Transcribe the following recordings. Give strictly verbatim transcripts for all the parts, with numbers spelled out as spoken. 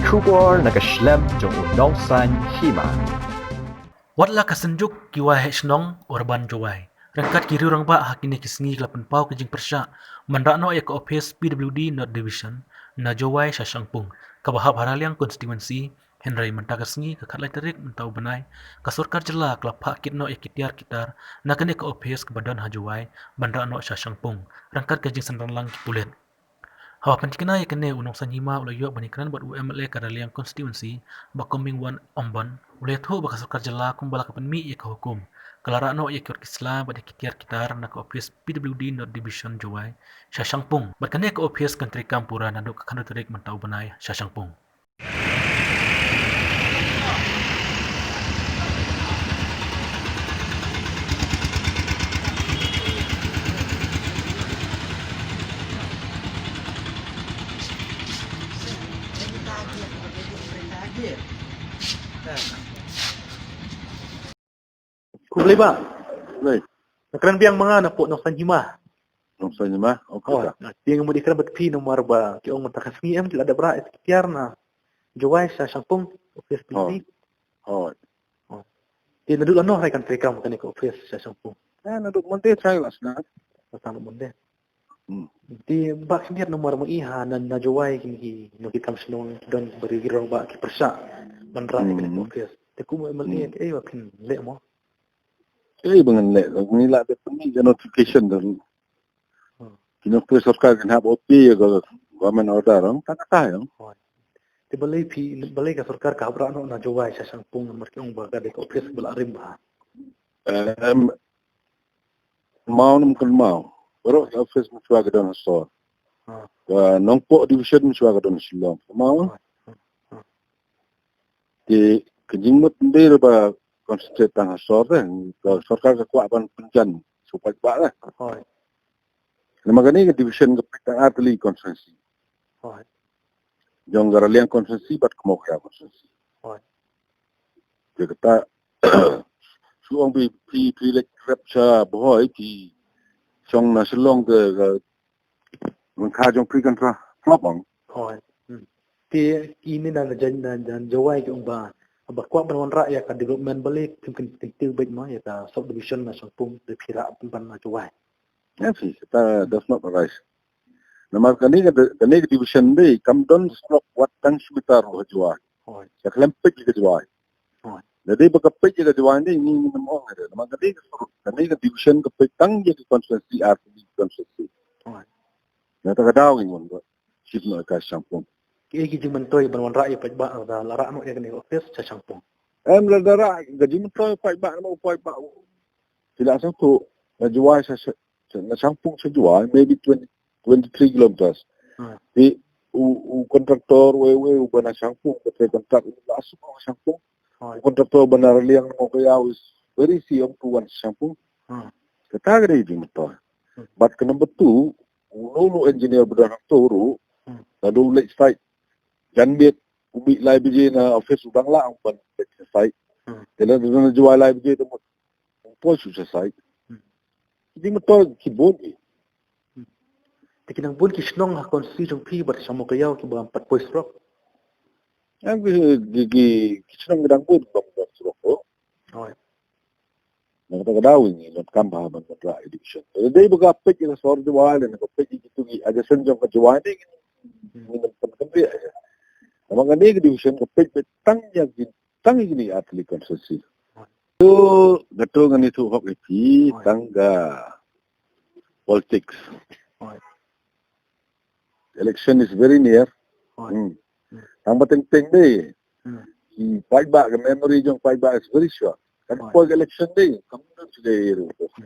Khubor na ka shlem jong u nongsan hima. Wat la ka Synjuk Kiwai Heh Shnong Urban Jowai ryngkat ki riew rangbah ha kine ki sngi ki la pynpaw ka jingpyrshah ban rah noh ïa ka ophis P W D North Division na Jowai sha Shangpung, kaba hap ha Raliang Constituency. Hynrei mynta ka sngi, ka khatlai tarik mynta u bnai, ka sorkar jylla ka la phah kit noh ïa ki tiar ki tar na kane ka ophis kaba don ha Jowai ban rah noh sha Shangpung ryngkat ka jingsynran lang ki pulit. Haba pynthikna ïa kane, u nongsan hima u la ïoh ban ïakren bad u M L A ka Raliang Constituency, Bah Comingone Ymbon. U la ïathuh ba ka sorkar jylla kumba la ka pynmih ïa ka hukum, ka la rah noh ïa ki wad ki sla bad ïa ki tiar ki tar na ka ophis P W D North Division Jowai sha Shangpung. Bad kane ka ophis kan treikam pura naduh ka khathynriew tarik mynta u bnai sha Shangpung. Khublei bah. Khublei. Nga kren biang ma nga napoh nongsan hima. Nongsan hima. Okay. Oh, ta. Nga tieng mut ïakren bad phi namar ba ki ong mynta ka sngi em ki la dep rah ïa ki tiar na Jowai sha Shangpung, ophis P W D. Oh. Oh. Te naduh lano hynrei kan treikam kane ka ophis sha Shangpung? Eh, naduh Monday trai la sna. La sna naduh Monday. Hmm. Te bah khyndiat namar ma i ha na, na Jowai kine ki, kine ki kam shnong ki don ba riew rangbah ki pyrshah ban rah ïa kane ka ophis. Te kum u M L A, hmm, kaei ba phin leh mo? Kaei ba ngan leh, ngi la dep pynmih ka notification da. Hmm. Ki nongtrei sorkar kin hap ophis ïa ka government order, ong, tang kata ïa. Hooid. Te balei phi, balei ka sorkar ka hap rah noh na Jowai sha Shangpung namar ki ong ba ka dei ka ophis ba la rim bha? Em, Mawngmawng kan maw. Baroh ki ophis mynshuwa ka don ha sor. Ha. Ka Nongpoh division mynshuwa ka don ha Shillong. Maw. Ha. Ha. Te ka jingmut ndei ba concentrate tang ha sor te. Ka sorkar ka kwah ban pynjan sha u paidbah te. Hooid. Namar kane ka division ka peit tang artylli constituency. Hooid. Jong ka Raliang constituency bad ka Mawkaiaw constituency. Hooid. Te kata, shu ong phi, phi, phi leit rep sha Bhoi, phi shong na Shillong te ka ryngkat jong phi kan tra, tra bang. Hooid. Hmm. Te kine na jan, na jan Jowai ki ong ba, ba kwah ban wanrah ïa ka development balei phim kyn, kyntiew beit mo ïa ka subdivision na Shangpung, te phi rah pynban na Jowai. Em, phi, kata does not arise. Namar kane ka, kane ka division dei kam don surok wat tang shi meter ruh ha Jowai. Hooid. Ka khlem peit ïa ka Jowai. Hooid. Lada dei ba ka peit ïa ka Jowai dei ngi ngim ong ïa ka. Namar kane ka surok, kane ka division ka peit tang ïa ka constituency, artylli constituency. Hooid. Na kata ka daw ngi wan ba shift noh ïa ka Shangpung. Kiei ki jingmyntoi ban wanrah ïa paidbah lada la rah noh ïa kane ka ophis sha Shangpung? Em, lada rah ka jingmyntoi paidbah, namar u paidbah u, ki la sngewthuh na Jowai sha, sha, sha, na Shangpung sha Jowai maybe twenty, twenty-three kilometers. Hmm. Te u, u contractor wei wei uba na Shangpung, uba trei contract, u la suk na Shangpung. Hmm. U contractor uba na Raliang, na Mawkaiaw is very easy ong to wan Shangpung. Hmm. Kata ka dei jingmyntoi. Hmm. Bad ka number two, u, u, u engineer ba don hangto ruh, hmm, lada u leit site janmiet, u mih lai baje na office u dang lah ban leit sha site. Hmm. Te lada u don na Jowai lai baje te mut u poi shuh sha site. Hmm. Ki dei myntoi ki bun hi. Hmm. Te ki dang bun ki shnong ha constituency jong phi bad sha Mawkaiaw kiba ym pat poi surok? Em, ki, ki, ki, ki shnong ki dang bun bym don surok ruh. Hooid. Na kata ka daw ngi donkam bha ban wanrah ïa division. Lada dei ba ka peit ïa ka sor Jowai, lane ka peit ïa kitu ki adjacent jong ka Jowai, dei ngi, hmm, ngi nang pynkyndit ïa. Namar kane ka division ka peit, peit tang ïa ki, tang ïa kine artylli constituency. To, kato ngan ïathuh hok ïa phi, hooid, tang ka politics. Hooid. Election is very near. Hooid. Hmm. Hmm. Tang ba teng teng dei. Hmm. Ki paidbah, ka memory jong paidbah is very short. Kan, hooid, poi ka election dei, kam don shuh dei ruh. Hmm.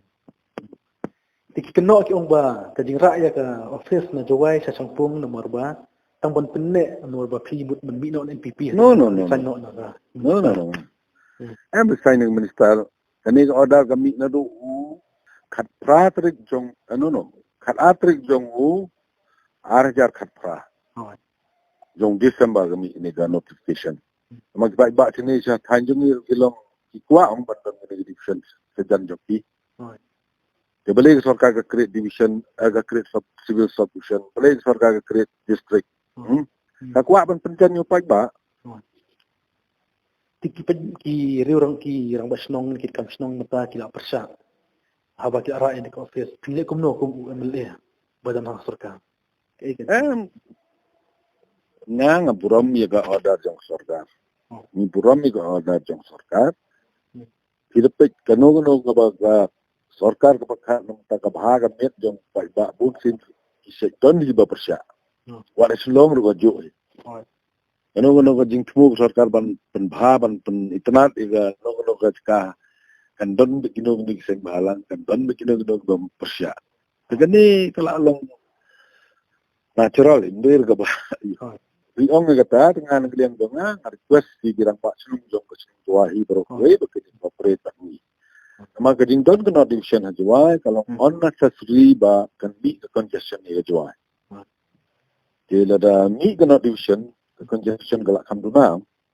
Te ki kynnoh ki ong ba ka jingrah ïa ka office na Jowai sha Shangpung namar ba tang ban pynneh, namar ba phi mut ban mih noh na N P P. No, no, no, resign no, noh na ka, no, no, minister. No. Hmm. Em resigning minister. Kane ka order ka mih naduh u khatphra tarik jong, eh, no, no, khatar tarik jong u ar hajar khatphra. Hooid. Jong December ka mih kane ka notification. Hmm. Namar ki paidbah shane sha thaiñ jong ngi ki long ki kwah ong ban don kane ka division sha jan jong ki. Hooid. Te balei ka sorkar ka create division, eh, ka create sub, civil subdivision, balei ka sorkar ka create district. Hmm. Hmm? Ka kwah ban pynjan ïa u paidbah. Te ki pyn-, ki riew rang, ki rangbah shnong, ki kam shnong mynta ki la pyrshah. Haba ki la rah ïa ka office, phi leh kumno kum u M L A ba don ha sorkar? Ka ei ka Em, nga nga burom ïa ka order jong sorkar. Ngi burom ïa ka order jong sorkar. Phi da peit kano kano kaba ka sorkar kaba kha nangta ka bha ka miat jong paidbah bun sien ki shet don hi ba pyrshah. Wat da shlong ruh ka juh hi. Kano kano ka jingthmu ka sorkar ban pynbha ban pynitynnad ïa kano kano ka jaka kan don bad kino kino ki seng bhalang, kan don bad kino kino kiba pyrshah. Te kane ka la long natural, ym dei kaba ri ong ïa kata. Te nga na ka liang jong nga nga request ïa ki rangbah shnong jong ka shnong Jowai hi baroh kawei ba kin cooperate bad ngi. Namar ka jingdon ka North Division ha Jowai ka long unnecessary ba kan mih ka congestion ïa ka Jowai. Te lada mih ka North Division ka congestion ka la kham duna.